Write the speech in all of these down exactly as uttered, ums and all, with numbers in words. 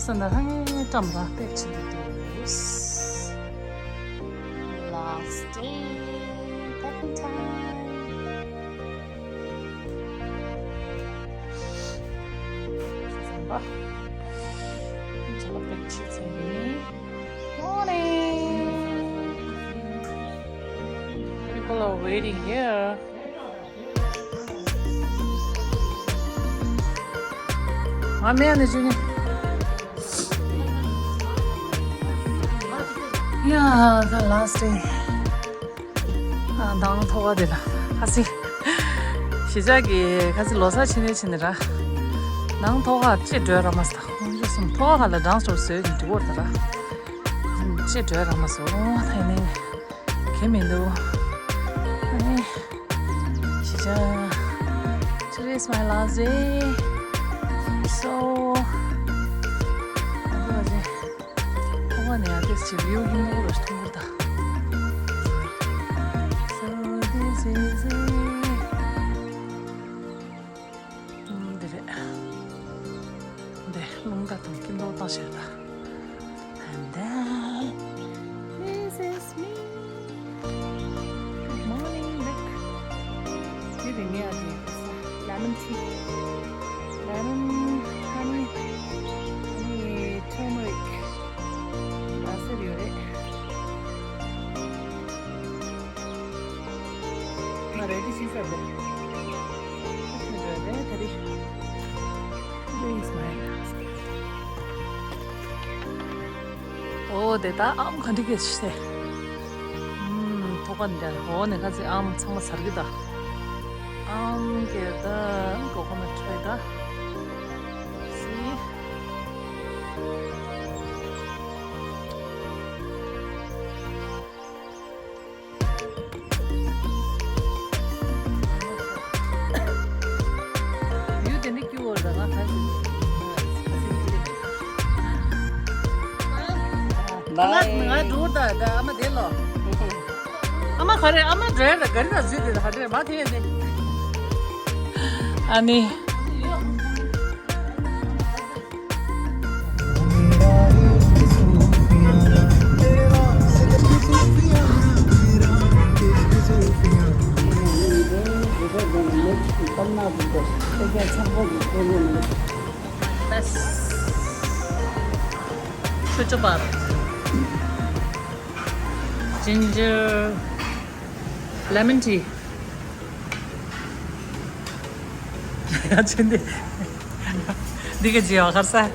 ས་འདི་ཧ་ངའི་བཀྲམ་ར་པེག་བྱེད་འདུག་འདུག Last day, packing time. ཟམ་པ། ཇ་པེག་བྱེད་ཚར་ཡིན། Morning. People are waiting here. ང་མེད་ནས་བྱུང་ནི། ཡ། the last day. ཨ། ནང་ཐོག་ཁ་དེ་ལ་ཧ་སི། གཞིས་ཆགས་ཀྱི་ཁ་སི་ལོ་གསར་ཕྱི་ནས་ཕྱི་ནས་ར། ནང་ཐོག་ཁ་ཅི་འགྲོ་ར་མ་སི་ད། ཁོང་ཚོ་གསུམ་ཐོག་ཁ་ལ་སྦྲང་སོར་བཟོས་ནས་འགྲོ་བར་ད་ར། ཅི་འགྲོ་ར་མ་སི། འོ་ད་ཡིན་ནི། གལ་མི་འདུག་ཨ་ནི། གཞིས་ཆགས། Today is my last day. So. ཨ་ཙི་ཨ་ཙི། ཐོག་མ་ནས་ཡང་ཏོག་ཙམ་བིའུ་ཡིན་ནོ་ར་མཐོང་གི་ད། So this is it. ཨུམ། འདི་རེད། འདི་རླུང་རྟ་དང་སྐྱིད་མདོག་བཏང་ཤག་ད། And then, this is me. Good morning, Rick. འདི་རེད་ངའི་ཨ་ཅེ། Lemon tea. Lemon, honey, honey, turmeric. ཨ་ཟེར་ཡོད་རེད། ང་རེ་ཌི་ཞིག་ཟེར་འདུག་ཨོ་དེ་ད་ཨམ་ག་འདྲ་གས་ཤེ། ཨམ་ཐོག་པ་འདྲ། འོ་ནས་ཁ་ཚི་ཨམ་ཚང་མ་ཟར་གི་ད། ཨམ་གེ་ད་ཨམ་གོ་ཁོ་ན་ཁྲོས་ད། སི། ཡུལ་དེ་འདྲ་སྐྱིད་པོ་རེད། ང་ག་ཟེར་ནས། ང་ང་འགྲོ་ད་ད་ཨ་མ་དེ་ལོ། ཨ་མ་ག་རེ་ཨ་མ་འགྲོ་ཡ་ད་ག་རེ་ད་ཟིག་དེ་ད་ག་རེ་མ་དེ་ནི། ཨ་ནི། Ginger lemon tea. ཡ་ཆེ་འདི། འདི་ག་ཇི་ཡོ་ཁར་ས།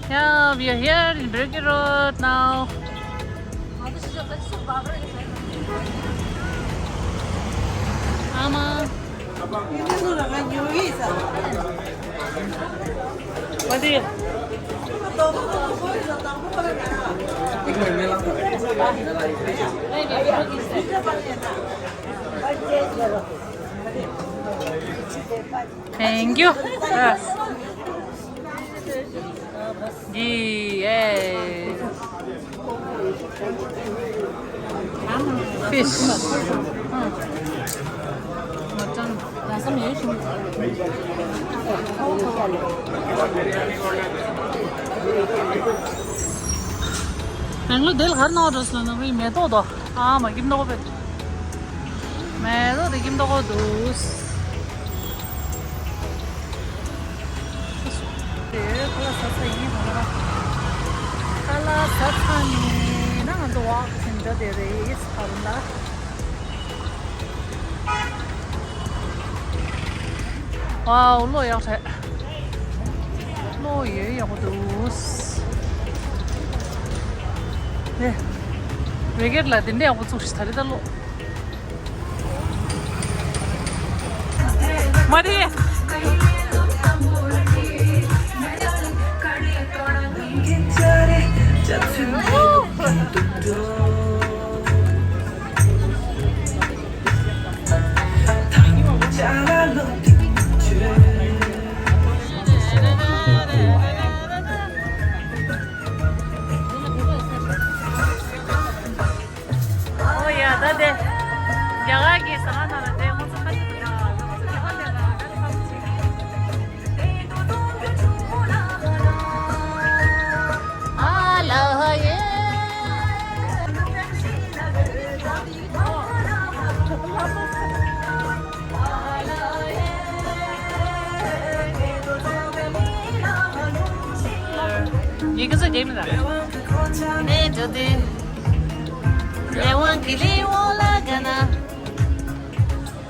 Yeah, we are here in Brigade Road now. Ama. What do you? Thank you. Yes. Fish. Mutton. ནང་ལོ་དེ་ལ་གར་ནོར་འགྲོ་སོང་ན་བའི་མེ་ཏོག་དོ། ཨ་མ་སྐྱིད་མདོག་པོ་བེད། མེ་ཏོག་དེ་སྐྱིད་མདོག་པོ་འདུག་དེ་ཁ་ལག་ཟ་ཚར་ཡིན་ཧ་ལ། ཁ་ལག་ཟ་ཚར་ནས་ན་ང་ཚོ་ཝག་ཕྱིན་འགྲོ་དེ་རེད་ཧ་ལ། ཝའོ་གློག་ཡག་རེད། གློག་ཡོད་ཡག་པོ་འདུག་ཨེ། རི་ཀེཊ་ལ་དེ་འདྲ་ཡག་པོ་བཙུགས་ཤིག་ད་རེས་ད་གློག་མ་རེད། ད་དེ། རྒྱ་གར་གྱི་ཟ་ཁང་ནང་ལ་དེ་ང་ཚོ་ཁ་ཤས་ཀྱིས་ང་ཚོ་རྒྱ་གར་ལ་ཁ་ཤས་ཀྱིས། ཨ་ལ་ཧ་ཡེ། ཡི་གེ་ཚོ་རྒྱག་མི་ད། ནས་འགྲོ་དུས། ལས་དབང་གི་ལས་དབང་ལ་དགའ་ན།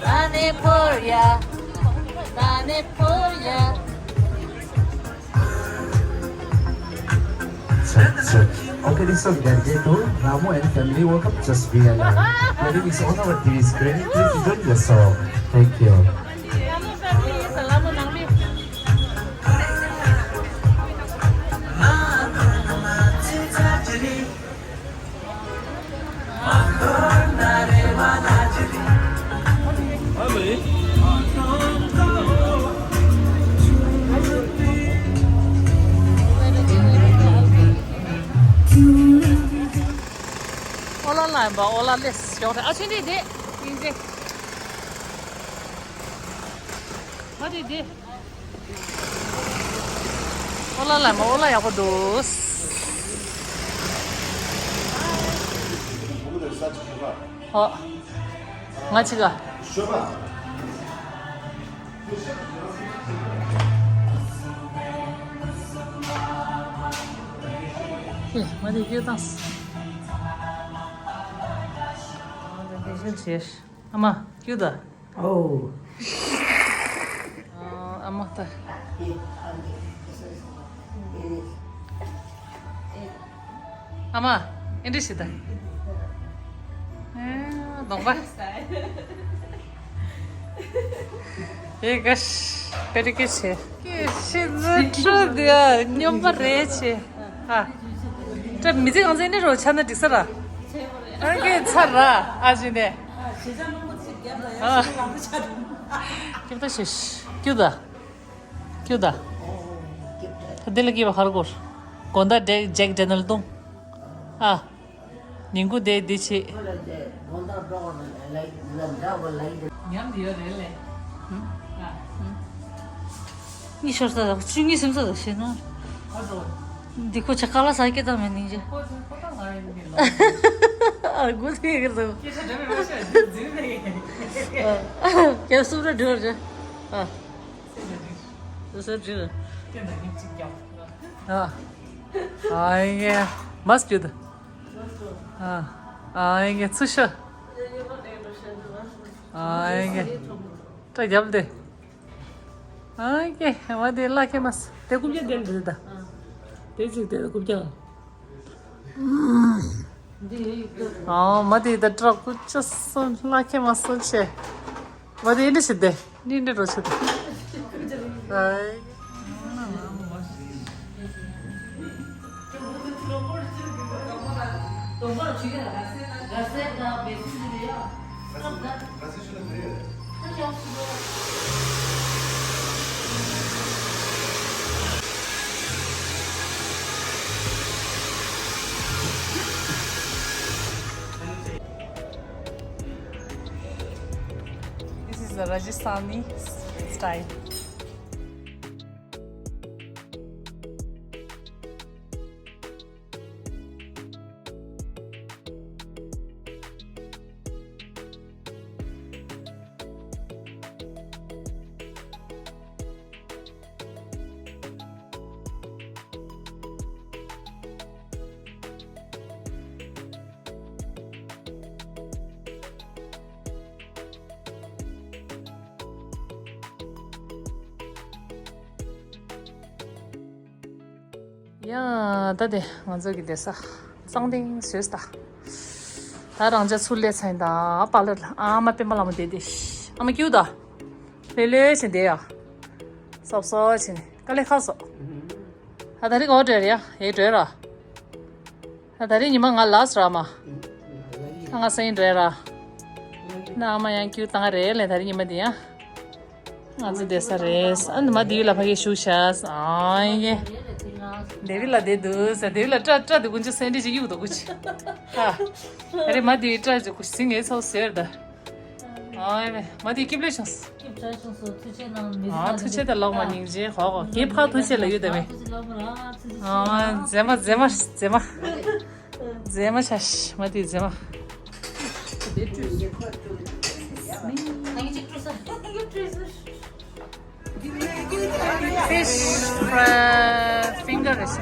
ད་ནས་འཕོར་ཡ། ད་ནས་འཕོར་ཡ། Check, check. Okay, this song dedicated to Ramu and family. Welcome, just be alive. Wedding is on our T V screen. Please enjoy the song. Thank you. ཨོ་ལ་ལ་ཡིན་པ། ཨོ་ལ་ལས་ཡོག་རེད། ཨ་ཆེན་འདི་དེ་ཡིན་ཅེ། ཨ་དེ་དེ། ཨོ་ལ་ལ་མ། ཨོ་ལ་ཡག་པོ་འདུག། ཨོ། ང་ཅིག་ག། ཨེ། ང་དེ་སྐྱོ་བཏང་། ཨ་མ། སྐྱུག་ད། ཨོ། ཨ་མ་ད། ཨ་མ། ཨེ་འདྲ་ཞིག་ད། ཨེ། གདོང་པ། ཨེ་ག་ཤ། པེ་རི་ཀེ་ཆེ། ཀེ་ཤི་ཛི་ཁྲུ་དེ་སྨྱོན་པ་རེད་ཆེ། ཨ། ད་མི་ཚེ་གང་ཚེ་ནི་རོ་ཆ་ན་འགྲིག་ས་ར། ཨ་ཀེ་ཚར་ར། ཨ་ཅི་ནས། ཨ། ཁྱེད་ད་ཤེས། སྐྱུ་ད། སྐྱུ་ད། ད་དེ་ལ་སྐྱེས་པ་ཧར་གོར། དགོན་ད་ཇེག་ཇེག་ཌེ་ནལ་དུང་། ཨ། ཉིན་གུང་དེ་དེ་ཆེ། ཉམས་དེ་ཡོད་རེད་ལེ། ཨ། ཨ། གཉིས་ཤོར་ས་དང་བཅུ་གཉིས་སེམས་ས་དང་ཤེས་ན། ཨ་འགྲོ། འདི་ཁོ་ཆ་ཁ་ལ་ས་སྐད་བཏང་མེད་ནིང་ཇེ། ཁོ་ཁོ་ད་ང་ཡིན་གི་ལ། ཨ་དགུ་དེ་གི་ལ། སྐད་ཆ་འདྲ་མེད་མ་ཤེས་འཛིན་འཛིན་མེད་གི། ཨ། སྐད་སུབ་ར་འགྲོ་ར། ཨ། སུབ་སུབ་འགྲོ་ར། སྐད་འདྲ་མེད་ཅིག་རྒྱབ། ཨ། ཨ་ཡེ། མ་སྐྱུ་ད། ཨ། ཨ་ཡེ་ཚུ་ཤ། ཨ་ཡེ། ཏྲ་རྒྱབ་དེ། ཨ་ཀེ། བ་དེ་ལ་ཁེ་མ་སི། དེ་རྐུབ་བཀྱག་དེ་འདྲ་ད། དེ་ཅིག་དེ་རྐུབ་བཀྱག། ཨ་མ་དེ་ད་ཏྲ་རྐུབ་བཀྱག་སོ་ལ་ཁེ་མ་སོ་ཆེ། བ་དེ་འདྲ་ཞིག་དེ་ནི་འདྲ་རོ་ཆེ་དེ། ཨ། This is the Rajasthani style. ཡ། ད་དེ་ང་ཚོ་གི་བསྡད་ས་གཙང་ཏིང་བཟོས་ད། ད་རང་ཅག་ཚུར་སླེབས་ཚར་ཡིན་ད། པཱ་ལར་ལ། ཨ་མ་པད་མ་ལྷ་མོ་བསྡད་དེ། ཨ་མ་སྐྱུག་ད། ལྷོད་ལྷོད་བྱས་བསྡད་ཡ། སོབ་སོབ་བྱས་ནས་དཀའ་ལས་ཁག་སོང་། ད་ད་རེས་འོ་འགྲོ་རེད་ཡ། ཡེ་འགྲོ་ར། ད་ད་རེས་ཉི་མ་ང་ལ་སི་ར་མ། ད་ང་སེང་འདྲ་ར། ན་ཨ་མ་ཡང་ཁྱུ་བཏང་རེད་ལེ། ད་རེས་ཉི་མ་འདི་ཡང་། ང་ཚོ་བསྡད་ས་རེད། ཨ་ནི་མ་འདི་ཡུལ་ལ་ཕ་གི་བཞུགས་ཤག་ཨ་ཡེ། ཌེ་བིད་ལ་བསྡད་འདུག་ཟེར། ཌེ་བིད་ལ་སྐྲ་སྐྲ་དེ་ཀུན་ཅི་སེན་ཌི་ཅིག་གཡུག་འདུག་ཀུ་ཅི། ཨ་རེ་མ་དེ་སྐྲ་ཅིག་ཀུ་ཅི་ཟིང་ངེ་ཚོ་ཟེར་ད། ཨ་རེ་མ་དེ་སྐྱིབ་ལེ་བྱུང་། སྐྱིབ་བྲལ་བྱུང་སོ། ཐུགས་རྗེ་གནང་། མི་ཨ་ཐུགས་རྗེ་དང་ལག་མ་སྙིང་རྗེ་ཧོ་ཧོ། ངའི་ཕ་ཐུགས་རྗེ་ལ་ཡོད་དེ་མེད། ཨ་མཛེས་མ་མཛེས་མ་མཛེས་མ། མཛེས་མ་ཆ་ཤ་མ་དེ་མཛེས་མ། Fish fry finger is